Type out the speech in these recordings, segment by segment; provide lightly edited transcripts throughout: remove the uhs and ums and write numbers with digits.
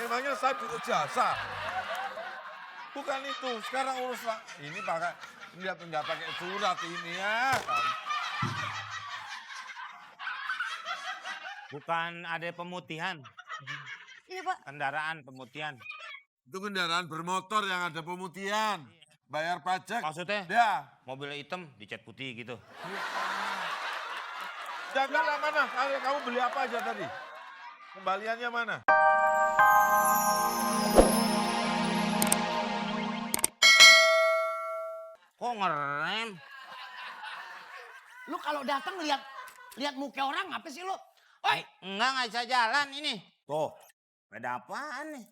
Memangnya saya butuh jasa. Bukan itu, sekarang uruslah. Ini pakai, nggak pakai surat ini ya. Bukan ada pemutihan. Iya Pak. Kendaraan pemutihan. Itu kendaraan bermotor yang ada pemutihan. Bayar pajak. Maksudnya? Ya. Mobil hitam dicat putih gitu. Janganlah mana, kamu beli apa aja tadi? Kembaliannya mana? Kok ngerem? Lu kalau datang lihat muka orang apa sih lu? Oi, Enggak bisa jalan ini. Tuh, ada apaan nih?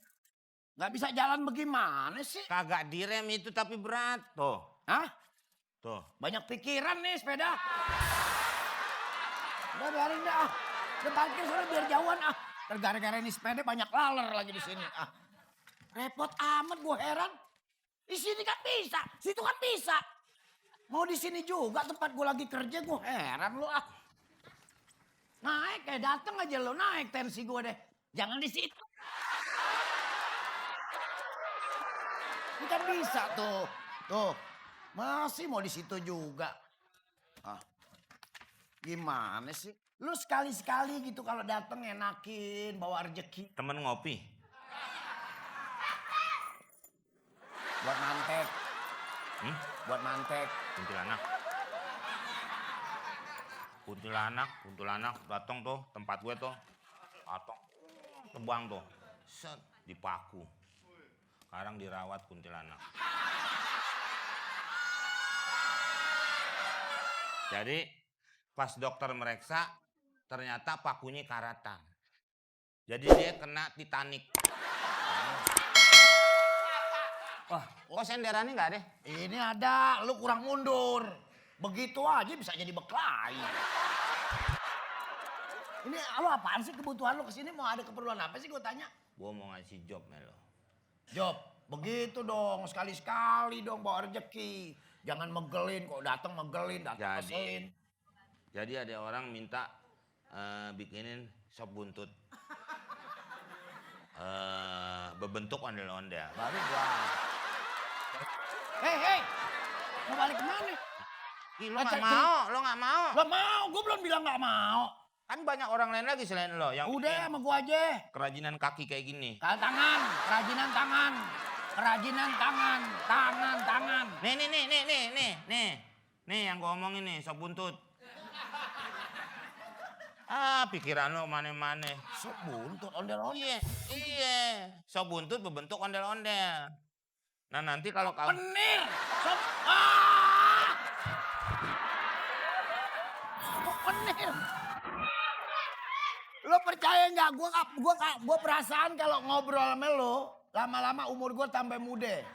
nggak bisa jalan bagaimana sih? Kagak direm itu tapi berat. Tuh, Hah? tuh. Banyak pikiran nih sepeda. Udah biarin dah. Udah parkir sana biar jauhan ah. Gara-gara ini sepeda banyak laler lagi di sini ah. Repot amat gue heran. Di sini kan bisa, situ kan bisa. Mau di sini juga tempat gue lagi kerja gue heran lu ah. Naik kayak dateng aja lo naik tensi gue deh. Jangan di situ. Ini kan bisa tuh. Tuh. Masih mau di situ juga. Ah. Gimana sih? Lu sekali-sekali gitu kalau dateng enakin bawa rezeki. Temen ngopi. Buat mantek. Buat mantek. Kuntilanak. Kuntilanak datang tuh tempat gue tuh. Datang. Terbang tuh. Set, dipaku. Sekarang dirawat kuntilanak. Jadi pas dokter meriksa ternyata pakunya karatan. Jadi dia kena Titanic. Wah, kok senderannya nggak ada? Ini ada, lu kurang mundur. Begitu aja bisa jadi berkelahi. Ini lu apaan sih kebutuhan lu kesini mau ada keperluan apa sih gue tanya? Gue mau ngasih job Melo. Job, begitu dong sekali-sekali dong bawa rezeki. Jangan megelin kok datang megelin, datang keselin. Jadi ada orang minta bikinin sop buntut. Berbentuk ondel-ondel. Baru gua. Hei, mau balik kemana? Ih, lo nggak mau, lo nggak mau. Gak mau, gue belum bilang gak mau. Kan banyak orang lain lagi selain lo yang Udah sama gua aja. kerajinan kaki kayak gini. Tangan, kerajinan tangan. Kerajinan tangan, tangan. Nih yang gua omongin nih, sop buntut. Ah, pikiran lo mana-mana. Sop buntut, ondel-ondel. Iya. Sop buntut berbentuk ondel-ondel. Nah nanti kalau kamu... Penir! Sop... Sop penir! Lo percaya nggak? Gua perasaan kalau ngobrol sama lo, lama-lama umur gue tambah muda.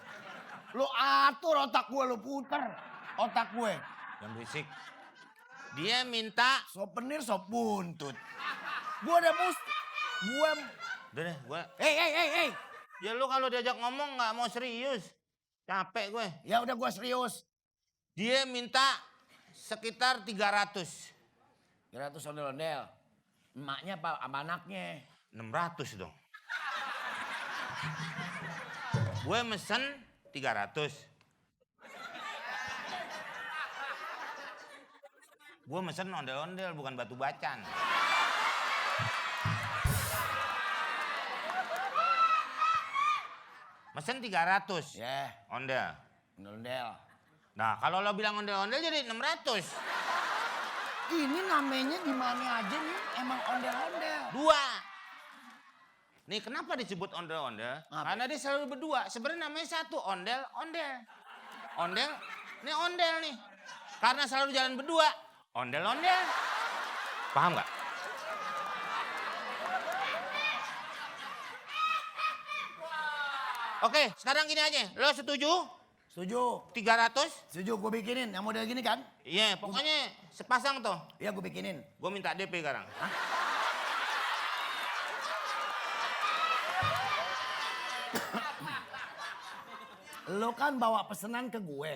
Lo atur otak gue, lo puter otak gue. Yang berisik. Dia minta... Sop penir, sop buntut. Gue udah mesti... Udah deh, gue... Hei! Ya lu kalau diajak ngomong nggak mau serius. Capek gue. Ya udah gue serius. Dia minta sekitar 300. 300 ondel-ondel. Emaknya apa sama anaknya? 600 dong. Gue mesen 300. Gue mesen ondel-ondel bukan batu bacan. Mesen 300. Ya, Ondel. ondel-ondel. Nah, kalau lo bilang ondel-ondel jadi 600. Ini namanya di mana aja nih emang ondel-ondel. 2. Nih, kenapa disebut ondel-ondel? Apa? Karena dia selalu berdua. Sebenarnya namanya satu, ondel-ondel. Ondel, ini ondel nih. Karena selalu jalan berdua, ondel-ondel. Paham nggak? Oke, sekarang gini aja. Lo setuju? Setuju? 300? Setuju gue bikinin yang model gini kan? Iya, pokoknya sepasang tuh. Iya gue bikinin. Gue minta DP sekarang. Lo kan bawa pesanan ke gue.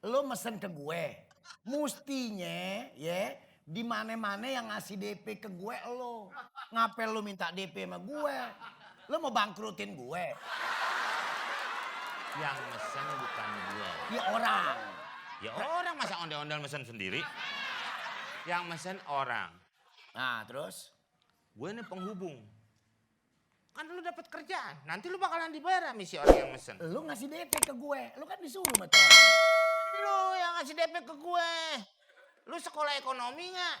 Lo mesen ke gue. Mustinya ya di mana-mana yang ngasih DP ke gue lo. Ngapain lo minta DP sama gue? Lu mau bangkrutin gue? Yang mesen bukan gue. Ya orang. Ya orang masa ondel-ondel mesen sendiri? Yang mesen orang. Nah terus? Gue ini penghubung. Kan lu dapat kerjaan, nanti lu bakalan dibayar sama si orang yang mesen. Lu ngasih DP ke gue, lu kan disuruh sama tuh orang. Lu yang ngasih DP ke gue. Lu sekolah ekonomi nggak?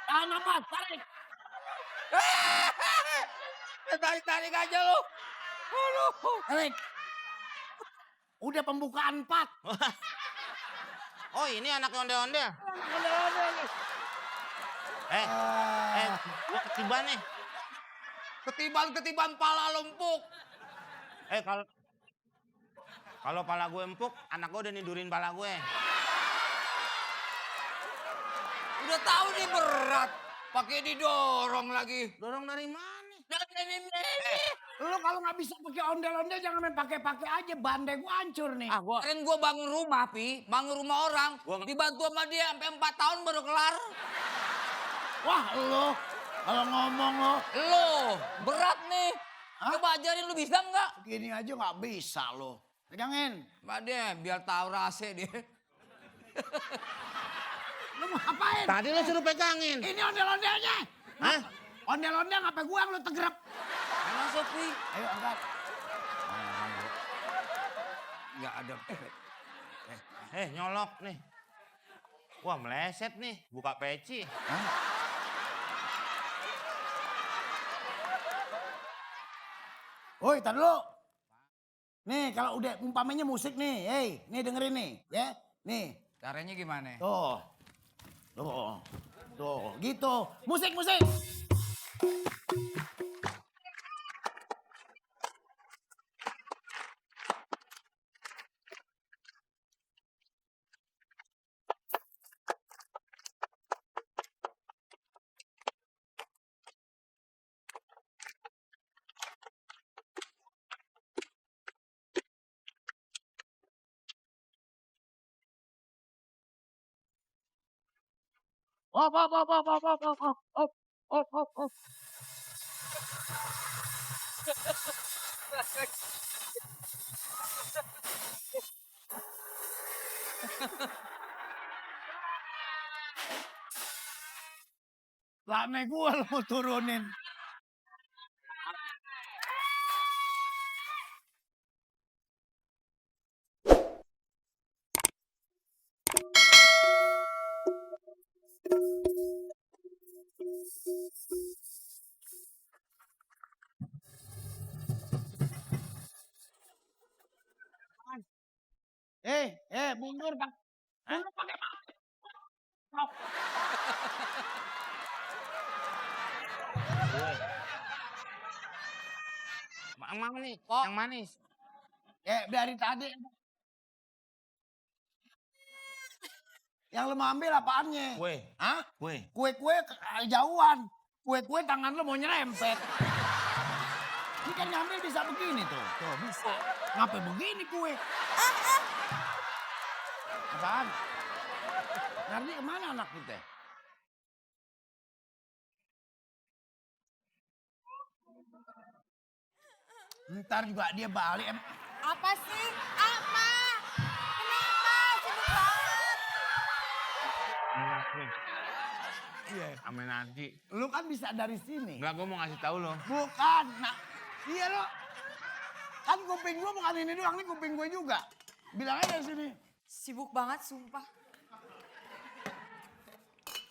Tahan apa? Tarik. Tarik-tarik aja lu. Aduh. Tarik. Udah pembukaan 4. Oh ini anak ondel-ondel. Lu ketiban nih. Ketiban pala lempuk. Kalau pala gue empuk, anak gue udah nidurin pala gue. Udah tahu nih berat. Pakai didorong lagi. Dorong dari mana? Lu kalau nggak bisa pakai ondel-ondel jangan main pakai-pakai aja. Bandeng gua hancur nih. Kemarin gue bangun rumah, bangun rumah orang. Dibantu sama dia sampai 4 tahun baru kelar. Wah lu, kalau ngomong lo. Lo, berat nih. Coba ajarin lu bisa nggak? Gini aja nggak bisa lo. Pegangin. Mbak dia, biar tahu rasa dia. Lu mau ngapain? Tadi lu suruh pegangin. Ini ondel-ondelnya. Hah? Ondel-ondel ngapain gua yang lu tegrep? Emang Sopi? Ayo angkat. Nggak ada. Nyolok nih. Wah meleset nih, buka peci. Woi, tar dulu. Nih, kalau udah umpamanya musik nih, nih dengerin nih, ya. Nih, Caranya gimana? tuh. Tuh, gitu. Musik. Op. Lame gua lu mau turunin. Mundur Bang. Mundur pakai mati. Yang mana nih? Yang manis. Dari tadi. Yang lu mau ambil apaannya? Kue. Hah? Kue. Kue jauhan. Kue tangan lu mau nyerempet. Ini kan ngambil bisa begini tuh. Tuh bisa. Ngapain begini kue? Apaan? Nardi kemana anak kita? Ntar juga dia balik. Apa sih? Apa? Kenapa? Sibuk banget. Iya. Ame nanti. Lu kan bisa dari sini. Enggak, gue mau ngasih tahu lo. Bukan. Nah, iya lo. Kan kuping gua bukan ini doang, ini kuping gue juga. Bilang aja dari sini. Sibuk banget, sumpah.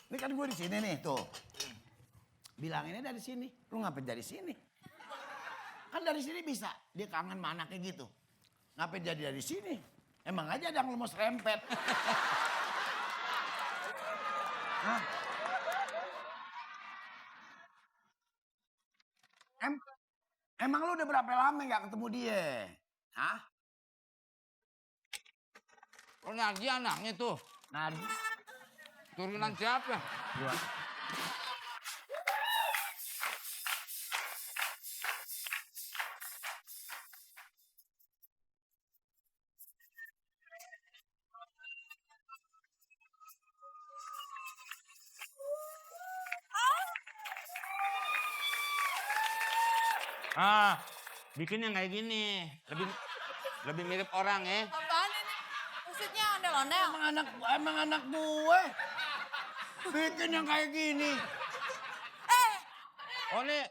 Ini kan gue di sini nih, tuh. Bilanginnya dari sini. Lu ngapain dari sini? Kan dari sini bisa. Dia kangen sama anaknya gitu. Ngapain jadi dari sini? Emang aja ada yang lemes rempet. Hah? Emang lu udah berapa lama gak ketemu dia? Hah? Oh, Narji anaknya tuh. Narji. Turunan siapa? Ah, bikin yang kayak gini. Lebih mirip orang ya. Apaan ini? Maksudnya ondel-ondel? Emang anak gue. Bikin yang kayak gini. Oh nih,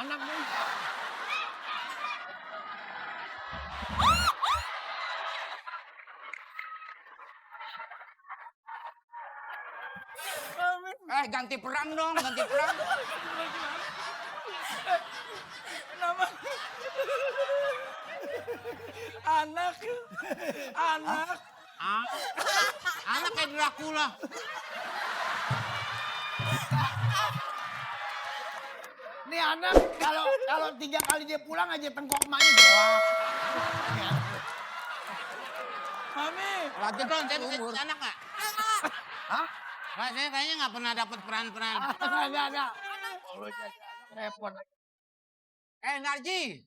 Anak gue. Ganti peran dong, ganti peran. Anak. anak kayak Dracula. Nih anak kalau 3 kali dia pulang aja tengkok emaknya doang. Mami. Lanjut dong, saya bisa anak nggak? Hah? Nggak, saya kayaknya nggak pernah dapat peran-peran. Enggak. Lu jadi anak repot. Narji.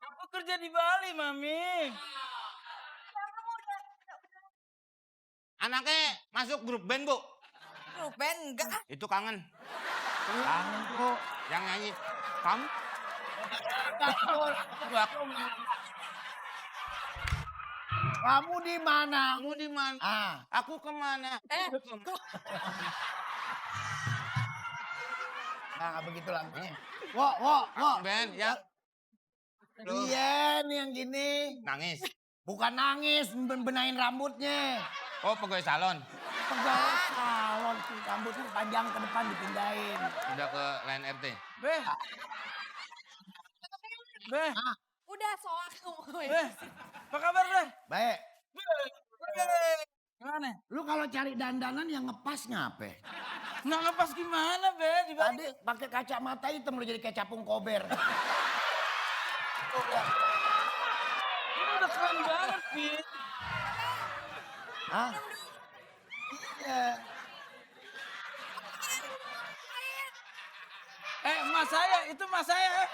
Aku kerja di Bali, Mami. Anaknya masuk grup band, Bu. Grup band enggak? Itu kangen. Kangen kok. Yang nyanyi. Kamu? Kamu di mana? Kamu di mana? Ah, Aku kemana? nggak begitu lagunya. Wo. Ben, ya. Iya nih yang gini. Nangis. Bukan nangis, benahin rambutnya. Oh, pegawai salon. Pegawai salon tuh rambutnya panjang ke depan dipindahin. Udah ke lain RT. Beh. Beh, Udah soak kamu. Beh. Apa kabar, Beh? Baik, Gimana? lu kalau cari dandanan yang ngepas ngape? Nggak ngepas gimana, Beh? Di Bali. Tadi pakai kacamata hitam lu jadi kayak capung kober. Ini udah keren banget, Pi. Hah? Iya. Mas saya, itu mas saya.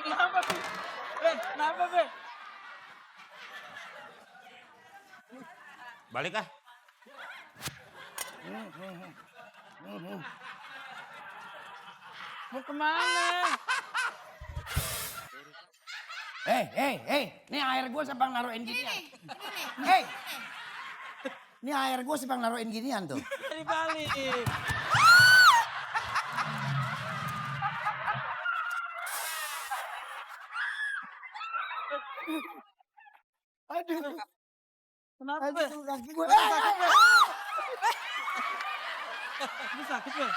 Kenapa, Pi? Kenapa, Beh? Balik ah. Mau kemana? Nih air gue siapa yang naruhin ginian? Hei, ini air gue siapa yang naruhin ginian tuh? Dari Bali. Aduh, Kenapa, Beh? kaki gue. Ini sakit, Beh?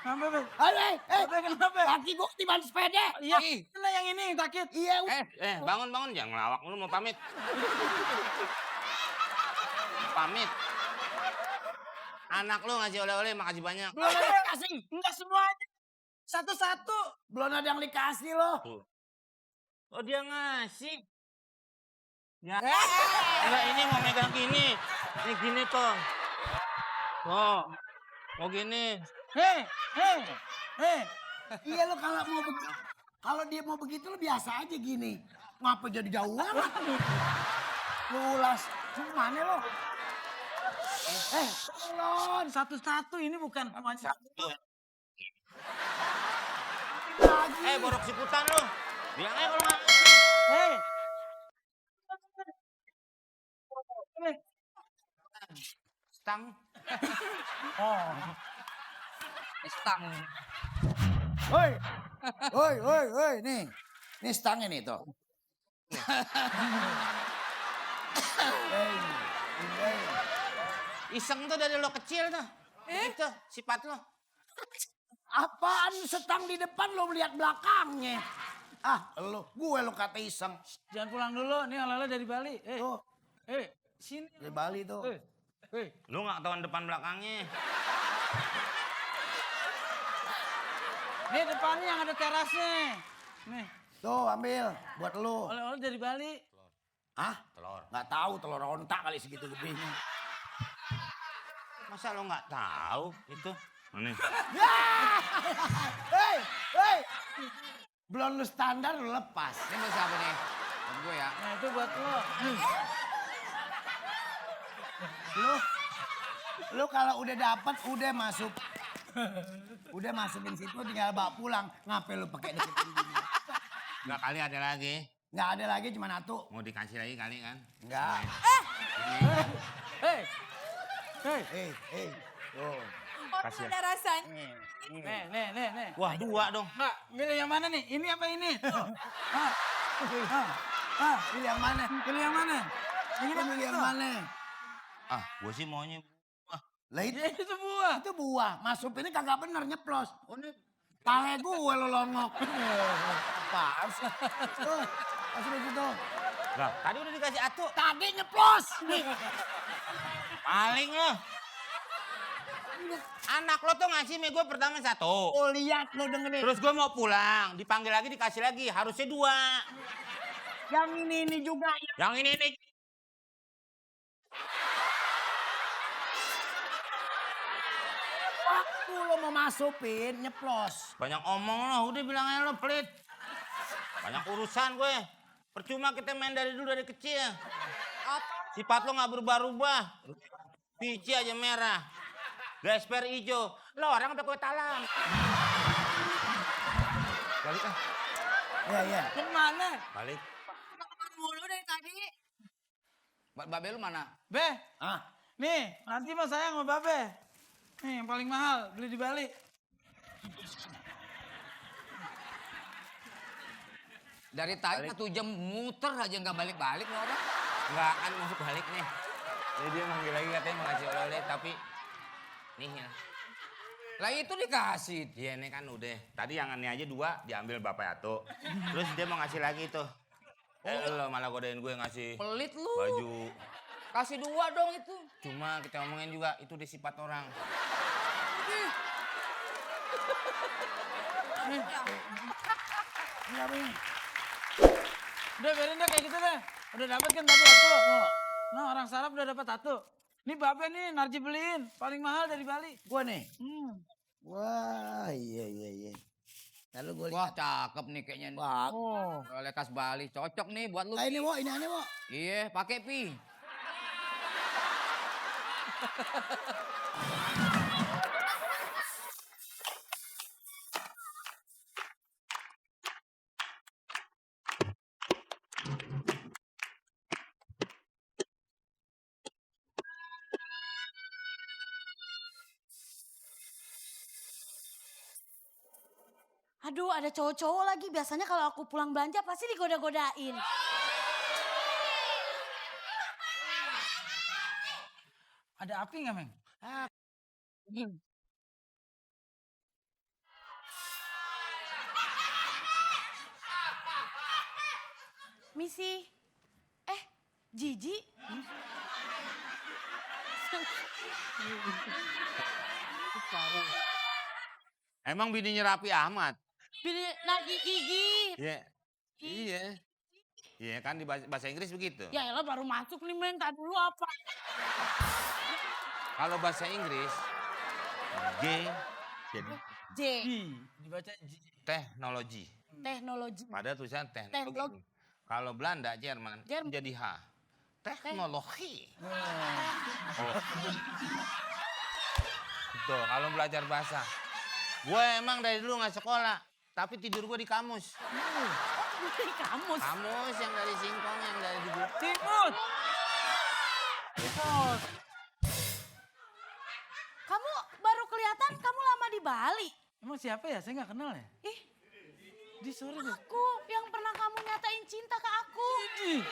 Kenapa, Beh? Aduh, Kenapa? kaki gue ketiban sepeda. Iya, mana yang ini yang sakit? Iya, Bangun, jangan ngelawak lu mau pamit. Pamit. Anak lu ngasih oleh-oleh, makasih banyak. Belum ada yang kasih. Enggak semuanya. Satu-satu. belum ada yang dikasih loh. Oh, dia ngasih. Ya. Enggak, ini mau megang gini. Ini gini tuh. Tuh. Mau gini. Hei. Iya lo kalau dia mau begitu lo biasa aja gini. Ngapa jadi jauh amat? Lu ulas. Mana lo? Tolong. Satu-satu ini bukan semuanya. Borok sikutan lu. Bilang aja kalau nggak. Hei. Stang. Ini stang. Hoi, hoi, nih. Nih stangnya nih tuh. Hei, hei. Iseng tuh dari lo kecil tuh. Itu sifat lo. Apaan setang di depan lo melihat belakangnya? Ah, gue lo kata iseng. Jangan pulang dulu, nih oleh-oleh dari Bali. Tuh, Sini. di Bali tuh. Lu nggak tahu depan belakangnya. Nih depannya yang ada terasnya. Nih, Tuh, ambil buat lo. oleh-oleh dari Bali. Hah? Telur. Nggak tahu telur ontak kali segitu gedenya. Masa lo nggak tahu itu? Nih. Hei, hei. Belum lu standar lu lepas. Ini buat siapa nih? Buat gue ya. Nah itu buat lo. Lu kalau udah dapat udah masuk. Udah masukin situ tinggal bawa pulang. Ngapain lu pakai deketin gini? Nggak kali ada lagi. Nggak ada lagi cuma satu. Mau dikasih lagi kali kan? Nggak. Hei. Hei. Hei. Tuh. Kasih ya. Ada rasanya. Nih. Wah, dua dong. Mbak, milih yang mana nih? Ini apa ini? Pilih yang mana? Pilih yang mana? Ini pilih yang mana? Ah, gue sih maunya. Lah itu, Ya itu buah. itu buah. Masuk ini kagak bener nyeplos. Oh, ini pale gue lo longok. Apaan sih? Tuh, masuk di situ. Lah, tadi udah dikasih atu. Tadi nyeplos. Paling lo. Anak lo tuh ngasih mie gue pertama satu. Oh lihat lo dengerin. Terus gue mau pulang, dipanggil lagi dikasih lagi, harusnya dua. Yang ini juga. Yang ini nih. Waktu lo mau masukin nyeplos. Banyak omong lo, udah bilang aja lo pelit. Banyak urusan gue. Percuma kita main dari dulu dari kecil. Sifat lo nggak berubah-ubah. Pici aja merah. Gasper hijau. Lo orang udah kue talam. Balik ah. Iya. Kemana? Balik. Mulu dari tadi. Babe lu mana? Be, Ah, nih nanti mas sayang sama Babe. Nih yang paling mahal, beli di Bali. Dari tadi 1 jam muter aja nggak balik-balik lo orang. Nggak akan masuk balik nih. Jadi dia manggil lagi katanya mau ngasih oleh-oleh tapi nih ya. Lah itu dikasih. Iya nih kan udah. Tadi yang aneh aja 2 diambil Bapak Yato. Terus dia mau ngasih lagi tuh. Lo malah godain gue ngasih Pelit lu. baju. Kasih 2 dong itu. Cuma kita omongin juga itu di sifat orang. enggak Bing. Udah biarin deh kayak gitu deh. Udah dapet kan tadi satu. Nah orang sarap udah dapat satu. Nih Babe nih Narji beliin. Paling mahal dari Bali. Gua nih. Hmm. Wah, iya. Lalu gue Wah cakep nih kayaknya. nih. Wah, Oh. Oleh khas Bali. Cocok nih buat lu. nah, ini wo, ini aneh wo. Iya pakai pi. Aduh, ada cowok-cowok lagi. Biasanya kalau aku pulang belanja pasti digoda-godain. Ada api nggak, Meng? Misi. Jiji. Emang bininya rapi amat? Bini lagi gigi. Iya. Iya. Iya kan di bahasa Inggris begitu. Ya elah baru masuk nih men, tadi dulu apa? Kalau bahasa Inggris G jadi J, Dibaca J. teknologi. teknologi. Pada tulisan Teknologi. teknologi. Kalau Belanda Jerman Jerman. jadi H. Teknologi. Oh. Tuh kalau belajar bahasa. Gue emang dari dulu nggak sekolah, tapi tidur gue di kamus. Di kamus. Kamus yang dari singkong, yang dari di buku. Tikus. Kamu baru kelihatan, kamu lama di Bali. Emang siapa ya? Saya nggak kenal ya. Ih, Di sore deh. aku yang pernah kamu nyatain cinta ke aku. Ih,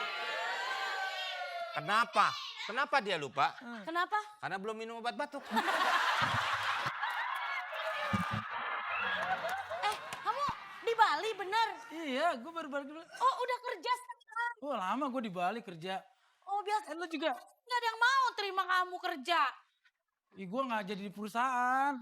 Kenapa? Kenapa dia lupa? Kenapa? Karena belum minum obat batuk. Kamu di Bali bener? iya, gue baru balik dulu. Oh, udah kerja sekarang. Oh lama gue di Bali kerja. Oh, biasa Lo juga? nggak ada yang mau terima kamu kerja. Ih, gue nggak jadi di perusahaan.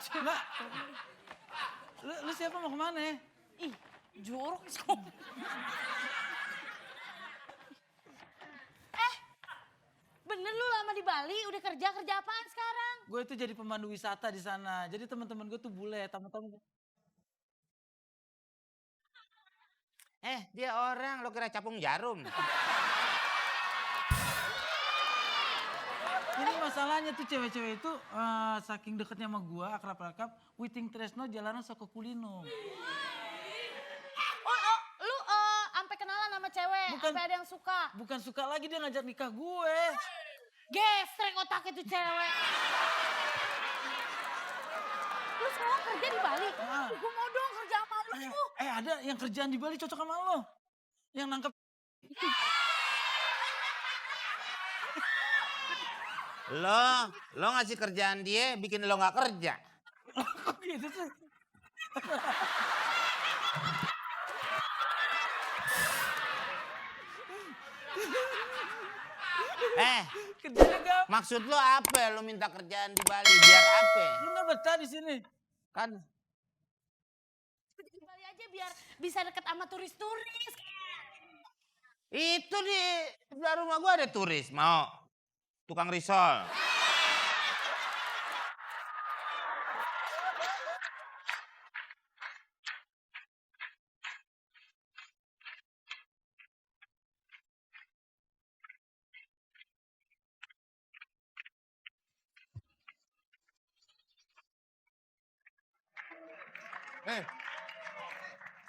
Mbak, lu siapa mau kemana ya? Ih, jorok sih. Bener lu lama di Bali, udah kerja apaan sekarang? Gue itu jadi pemandu wisata di sana. Jadi teman-teman gue tuh bule, tamu-tamu. Dia orang, lo kira capung jarum. Ini masalahnya tuh cewek-cewek itu saking deketnya sama gue, akrab-akrab, Witing Tresno jalanan sok ke kulino. Lu sampai kenalan sama cewek, Bukan. sampai ada yang suka. Bukan suka lagi dia ngajak nikah gue. Gestrek otak itu cewek. Lu sekarang kerja di Bali? Ah. Gue mau dong kerja sama lu. Ada yang kerjaan di Bali cocok sama lo. Yang nangkep. Lo ngasih kerjaan dia, bikin lo nggak kerja. Kok gitu sih? Kerjanya gak? Maksud lo apa? Lo minta kerjaan di Bali, biar apa? Lu gak betah di sini? Kan Di Bali aja biar bisa deket sama turis-turis. itu di sebelah rumah gua ada turis, mau tukang risol.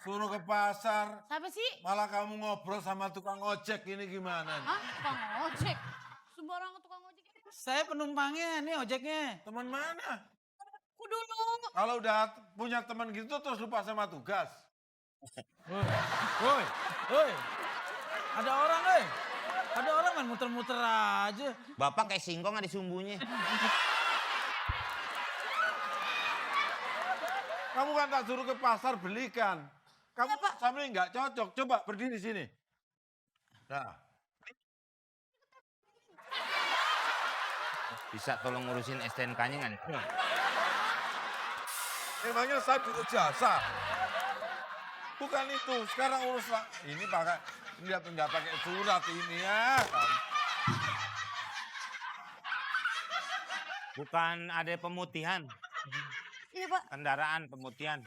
Suruh ke pasar, Siapa sih? malah kamu ngobrol sama tukang ojek ini gimana? Hah? Tukang ojek? Sembarang tukang ojek. Saya penumpangnya, nih ojeknya. Teman mana? Aku dulu. Kalau udah punya teman gitu terus lupa sama tugas. Woi, woi. Ada orang, woi. Ada orang main muter-muter aja. Bapak kayak singkong ada sumbunya. Kamu kan tak suruh ke pasar belikan. Kamu sama ini nggak cocok. Coba berdiri sini. Nah, Bisa tolong ngurusin STNK-nya kan? emangnya saya butuh jasa. Bukan itu. Sekarang urus lah. Ini pakai nggak pakai surat ini ya. Bukan ada pemutihan, Iya Pak. kendaraan pemutihan.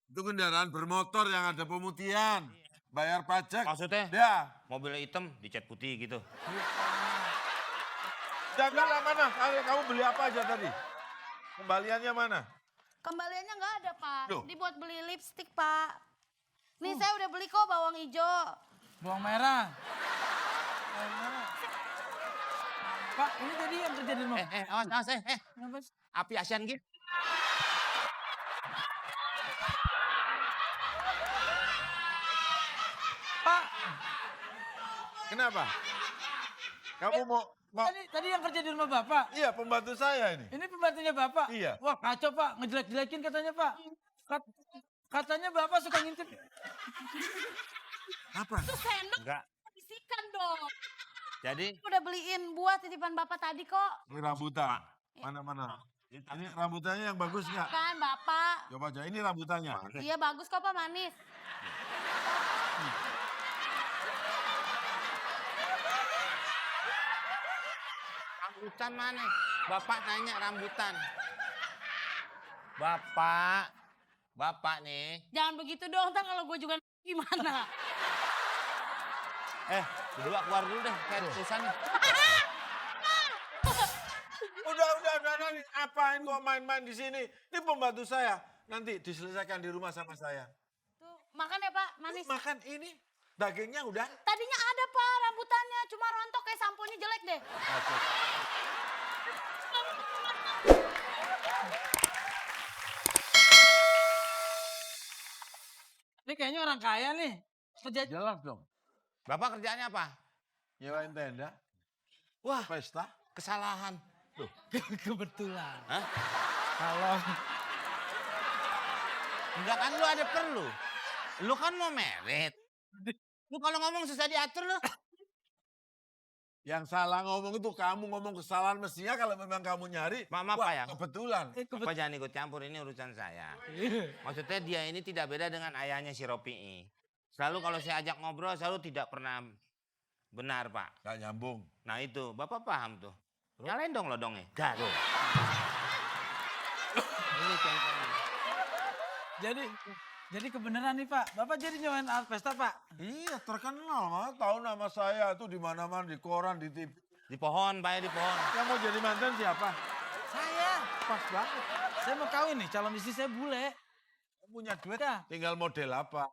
Itu kendaraan bermotor yang ada pemutihan. Bayar pajak. Maksudnya? Ya. Mobilnya hitam, dicat putih gitu. Janganlah mana. Kamu beli apa aja tadi? Kembaliannya mana? Kembaliannya nggak ada Pak. Loh. Dibuat beli lipstik Pak. Nih saya udah beli kok bawang hijau. Bawang merah. Bawang merah. Pak, ini tadi yang kerja di rumah. Awas, Kenapa sih? api Asian gitu. Pak, Kenapa? Kamu mau tadi yang kerja di rumah Bapak. iya pembantu saya ini. Ini pembantunya Bapak? Iya. Wah kacau Pak, ngejelek-jelekin katanya Pak. Katanya Bapak suka ngintip. Apa? Itu sendok Enggak. bisikan dong. Jadi Udah beliin buat titipan Bapak tadi kok. Ini rambutan. Mana? Ini rambutannya yang bagus nggak? Kan Bapak. Coba aja, ini rambutannya. Iya bagus kok Pak, manis. rambutan mana? Bapak nanya rambutan. Bapak nih. Jangan begitu dong, ntar kalau gue juga gimana. Berdua keluar dulu deh, kayak urusannya. Udah, nih. Apain kok main-main di sini? Ini pembantu saya. Nanti diselesaikan di rumah sama saya. Tuh, makan ya Pak, manis. Makan ini, dagingnya udah. Tadinya ada Pak rambutannya, cuma rontok kayak samponya jelek deh. Oke. Ini kayaknya orang kaya nih. Kerja Jelas dong. Bapak kerjaannya apa? Nyewain tenda, Wah, pesta. kesalahan. kebetulan. Hah? Kalau Enggak kan lu ada perlu. Lu kan mau merit. Lu kalau ngomong susah diatur lu. Yang salah ngomong itu kamu ngomong kesalahan mestinya kalau memang kamu nyari. Maaf wah, Pak ya. kebetulan. Bapak jangan ikut campur, ini urusan saya. Maksudnya dia ini tidak beda dengan ayahnya si Ropi'i. Selalu kalau saya ajak ngobrol selalu tidak pernah benar Pak. Gak nyambung. Nah itu, Bapak paham tuh. Nyalain dong lodongnya. Garuh. Ini contohnya. jadi kebenaran nih Pak. Bapak jadi nyobain alat pesta Pak. Iya terkenal mah. Tahu nama saya tuh di mana-mana, di koran, di TV. Di pohon, Pak ya di pohon. Yang mau jadi mantan siapa? Saya. Pas banget. Saya mau kawin nih, calon istri saya bule. Punya duit, Ya. tinggal model apa?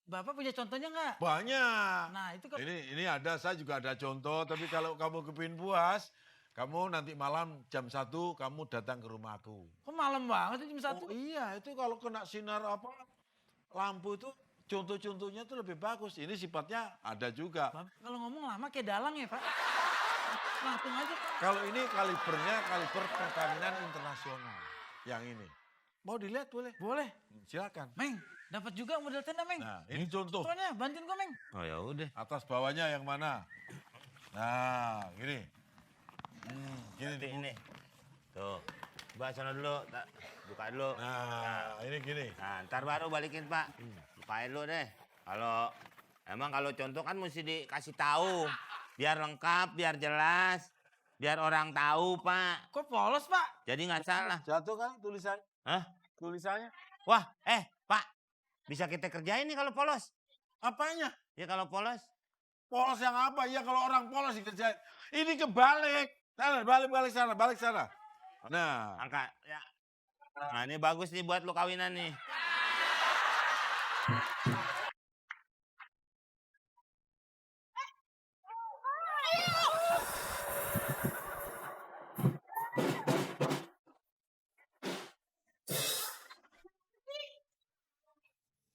Bapak punya contohnya nggak? Banyak. Nah itu kan Ini ada, saya juga ada contoh. Tapi kalau kamu kepingin puas, kamu nanti malam jam 1 kamu datang ke rumahku. kok malam banget jam 1? Oh iya, itu kalau kena sinar apa lampu itu contoh-contohnya itu lebih bagus. Ini sifatnya ada juga. Bapak kalau ngomong lama kayak dalang ya Pak. Langsung aja Pak. Kalau ini kalibernya kaliber perkawinan internasional. Yang ini. Mau dilihat boleh? Boleh. Silakan. Meng, dapat juga model tenda Meng. Nah, ini contoh. Contohnya, bantuin gue Meng. Oh ya udah. Atas bawahnya yang mana? Nah, gini. Gini nih. Ini. Tuh. Coba sana dulu, buka dulu. Nah, ini gini. Nah, ntar baru balikin Pak. Bukain dulu deh. Emang kalau contoh kan mesti dikasih tahu. Biar lengkap, biar jelas. Biar orang tahu Pak. Kok polos Pak? Jadi nggak salah. Jatuh kan tulisannya? Hah? Tulisannya? Wah, Pak. Bisa kita kerjain nih kalau polos. Apanya? Ya kalau polos. Polos yang apa? Ya kalau orang polos dikerjain. Ini kebalik. Sana, balik sana. Nah, Angkat. Ya. Nah ini bagus nih buat lu kawinan nih.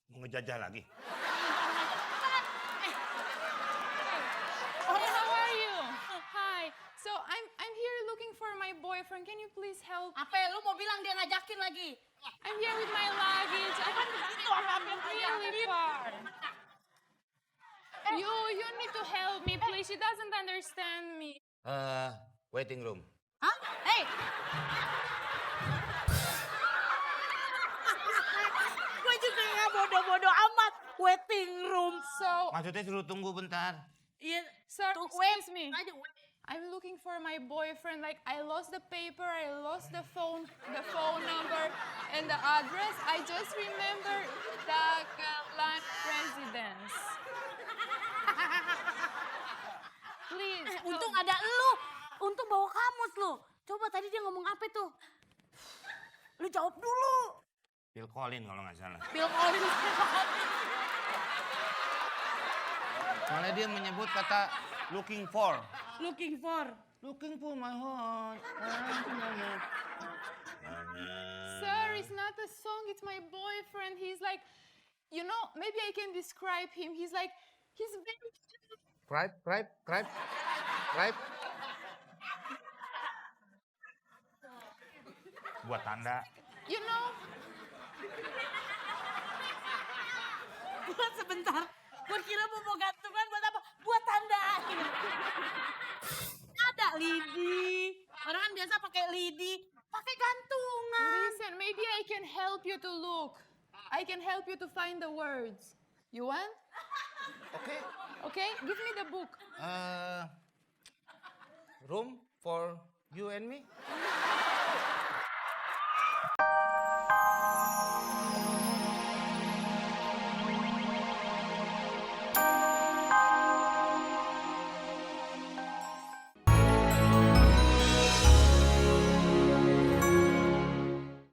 Mau ngejajah lagi. Hey, how are you? Hi. So I'm here looking for my boyfriend. Can you please help? Apa lu mau bilang dia ngajakin lagi? I'm here with my luggage. I can't really far. You need to help me, please. She doesn't understand me. Waiting room. Hah? Hei! Gue juga ya bodoh-bodoh amat. Waiting room. So, Maksudnya suruh tunggu bentar. Iya. sir, Tuh, excuse me. aja, I'm looking for my boyfriend. Like, I lost the paper, I lost the phone number, and the address. I just remember the Galan residence. Please. Untung help. ada lu. Untung bawa kamus lu. Coba tadi dia ngomong apa tuh? Lu jawab dulu. Phil Collins kalau nggak salah. Phil Collins. Soalnya dia menyebut kata looking for. Looking for. Looking for my heart. Sir, it's not a song, it's my boyfriend. He's like, you know, maybe I can describe him. He's like, he's very... Cripe. Buat tanda. You know, Buat sebentar. Gue kira mau gantungan buat apa? Buat tandain. Ada lidi. Orang kan biasa pakai lidi. Pakai gantungan. listen, maybe I can help you to look. I can help you to find the words. You want? Oke. Okay, give me the book. Room for you and me.